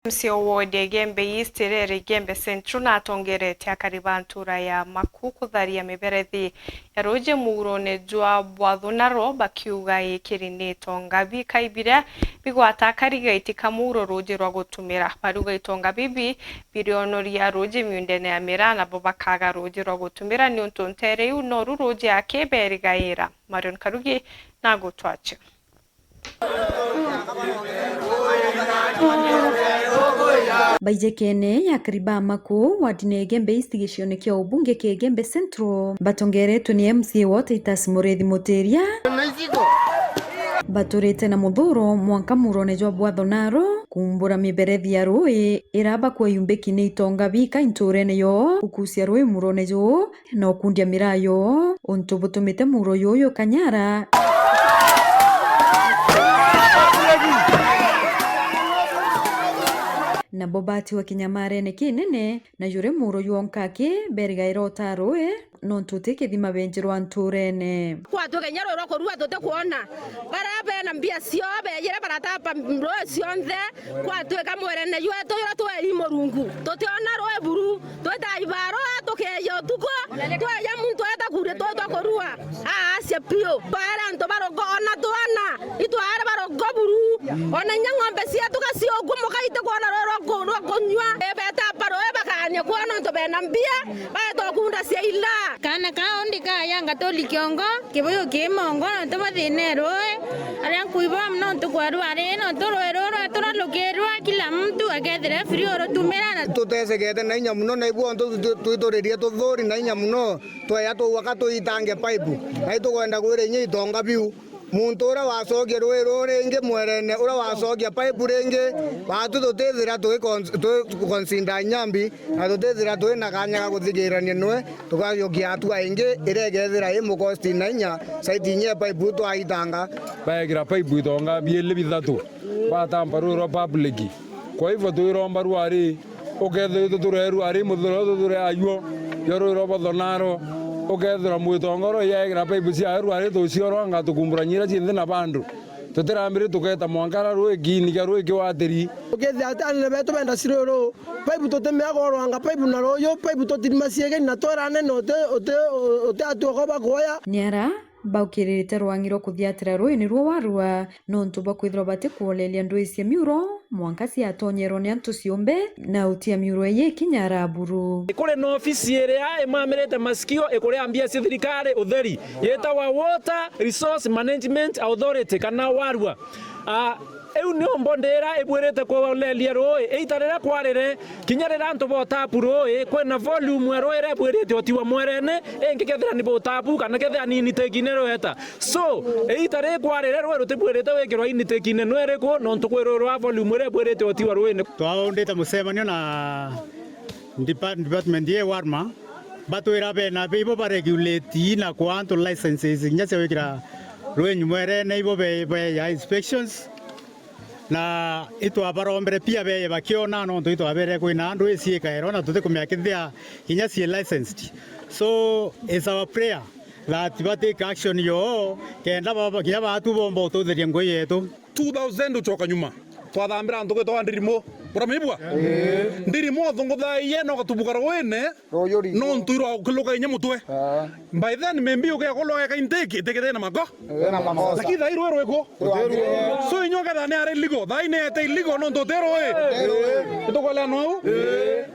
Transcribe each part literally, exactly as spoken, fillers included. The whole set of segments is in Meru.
M C A o ward ya Igembe East, Rere Igembe Central, natongerete akari ba ntura ya Maku kutharia miberethi ya ruuji muurone jwa Bwathunaro, bakiuga ikiri ni itonga bikai biria bigwata akari gaitika muuro ruuji rwa gutumira. Bariuga itonga bibi birionoria ruuji miundene ya miraa, nabo bakaga ruuji rwa gutumira niuntu ntere iu noru ruuji aki berigaira. Marion Karugi na gutwacha. Baijekene ya Kariba Maku, wardine Igembe East, gicione kia ubunge kia Igembe Central, batongeretwe ni M C A wa Titus Muriithi Mutiria. Baturite na muthuro mwanka murone jwa Bwathonaro, kuumbura miberethi ya rui ira bakwa yumbiki ni itonga bika inturene yo, gukucia rui murone juu, na ukundia miraa yo, untu butumite muuro juju kanyara. Nabo batiwa kinyamarene kinene, na juri muuro jwonka aki berigaira utaa rui, nontu uti kithima benjirwa nturene. Kwatuika inya rui rwa kurua tutikwona, baria bena mbia ciao beejire baratapa rui cionthe, kwatuika mwerene jwetu juria tweri Murungu, tutiona rui buru. Twita ibarua, tukeeja utuku, tweja muntu eeta kuria twitwa kurua. Aacia piu. Twaere antu barugo, ona twana, itwaere barugo buru. Ona inya ng'ombe cietu gaciukumuka itikwona rui rwa ku-, rwa kunyua. Ibeta barui bakaania kwona nontu bena mbia, baeta ukunda cia ila. Kaana kaa undi kaayanga tuli kiongo, kibuyu ki mongo, nontu bwa thiina e rui. Aria nkuibwa mono ntuku ya rwari, nontu rui ruru rwaturalukirwa, kila muntu akethira free urutumira na tutesegete na inya mono, na ibwo ntu tu-, twituririe tuthuri na inya mono, tweya tugwaka tuitange pipe, na itukwenda kwira inya itonga biu. Muntu uria wacokia rui ruu ringi mwerene, uria wacokia pipe ringi, baatu tutithira twi cons-, twi consider inya mbi, na tutithira twi na kanya ga kuthikirania nwe. Tukajokia hatua ingi iria ikethira i mukosti na inya, site inya e pipe twaitanga. Baekira pipe itonga biili bithatu, batampa rui rwa public. Kwa hivyo twiromba rwari, ukethirwa itu tureru ari muthuro utu turi ayuo, yo rui rwa Bothonaro, ukethirwa mwitongoro yaekira pipe cia rwari tuciorwa ngatukumbura nyira ciinthe na bandu. Tutirambiri tuketa mwanka ra rui kiini kia rui kiwatiri. Ukethira ati anene betu benda ciruru, pipe tutimiaga urwanga pipe na ruuju, pipe tutirima ciegeni na twera anene uti, uti, uti atuoko bakwoya. Ni ara baukiririte rwang'i rwa kuthiatira rui nirwo warua, nontu bwa kwithirwa batikwoleria ndui cia miuro mwanka ciatonyeerwa ni antu ciumbe, na utia miuro ii ikinya ara buru. Kuri na ofisi iria imamirite masikio ikuria mbia cia thirikari utheri, yitawa Water Resource Management Authority kana warua. Ah, iu niyo mbondera ibwirite kulelia rui. Iita riria kwarire, kinya riria antu botapu rui, kwina volume ya rui iria ibwirite utiwa mwerene, ingi kethira ni botapu kana kethira ni initeki-ini rweta. So, iita riri kwarire rui rutibwirite wikirwa initeki-ini nwe iriku, nontu kwi rui rwa volume iria ibwirite utiwa ruine. Twaundite mucemanio na depa-, department ya warma, batwira bena be ibo ba regulate na kwa antu licenses inya cia gwikira rwenyu mwerene, ibo be, be ya inspections. Na itwabarombere pia beye bakiona, nontu itwabere kwina andu iciikaerwa na tutikumenya kethia inya cii licensed. So, it's our prayer that ba take action yo, kenda baba, kinya batu bomba ututheria ngui yetu. Two thousand ucoka nyuma, twathambira antu gwitwa Ndirimo. Uramibua? Ndirimo thunguthaie na ugatubuka rwine, nontu irwa ukiluka inya mutwe. By then, maybe ugekolwa eka intake, itikithire na mako. Lakini thai rwi rwiku. So, inya uketha ni ari illegal, thai ni ete illegal, nontu uti rui. Itukwelea nou?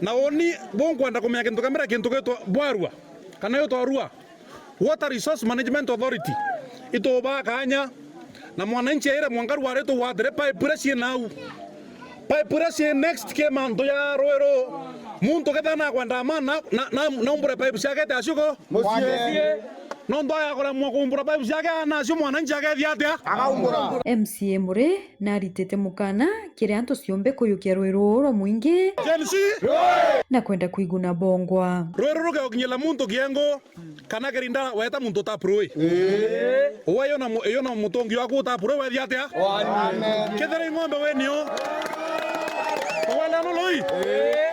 Na uni, bunkwenda kumenya kintu kia mbere, kintu gitwa bwarua, kana gitwa rua. Water Resource Management Authority, itubaa kanya, na mwananchi aire mwanka rwari tugwatire pipe iria cii nau. Pipe iria cii next ki mantu ya rui ruu. Muntu kethira nakwenda amana, na, na, naumbure pipe ciake ete acio ko? Mucii. Nontu agakuremwa kuumbura pipe ciake, anacio mwananchi akethia atia? Akaumbura. M C A Murray naritite mukana kiri antu ciumbe kuyukia rui ruu rwa mwingi Gen Z! Na kwenda kwiguna bongwa. Rui ruru rugeokinyila muntu kiengo, kana kirinda weta muntu utapu rui. Ii. Uwe yo na mu-, yo na mutungi waku utapu rui wethia atia? Amen. Kethira i ng'ombe we nio. Uwe na Rui.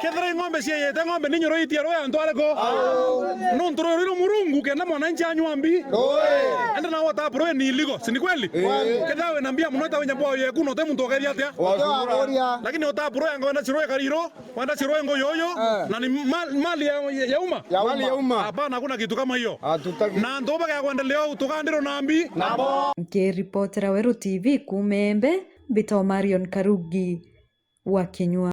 Kethira i ng'ombe cieyete ng'ombe ni nyoro itia rui antu ariku? Nontu rui rwiro Murungu kenda mwananchi anywa mbi. Ende nawe utapu rui ni iligo, si ni kweli? Kethira wina mbia muno ita winya bwa yeku no te muntu ukeria atia? Lakini utapu rui anga wenda cirwe kariro, wenda cirwe ngo yoyo, na ni mal-, mali ya, ya uma. Mali ya uma. Hapana, hakuna kitu kama hiyo. Hatutaki. Na antu bagea kwendelea utukandiro na mbi. Nkiripotera Weru T V kuuma Embe, mbitagwa Marion Karugi wa Kinyua.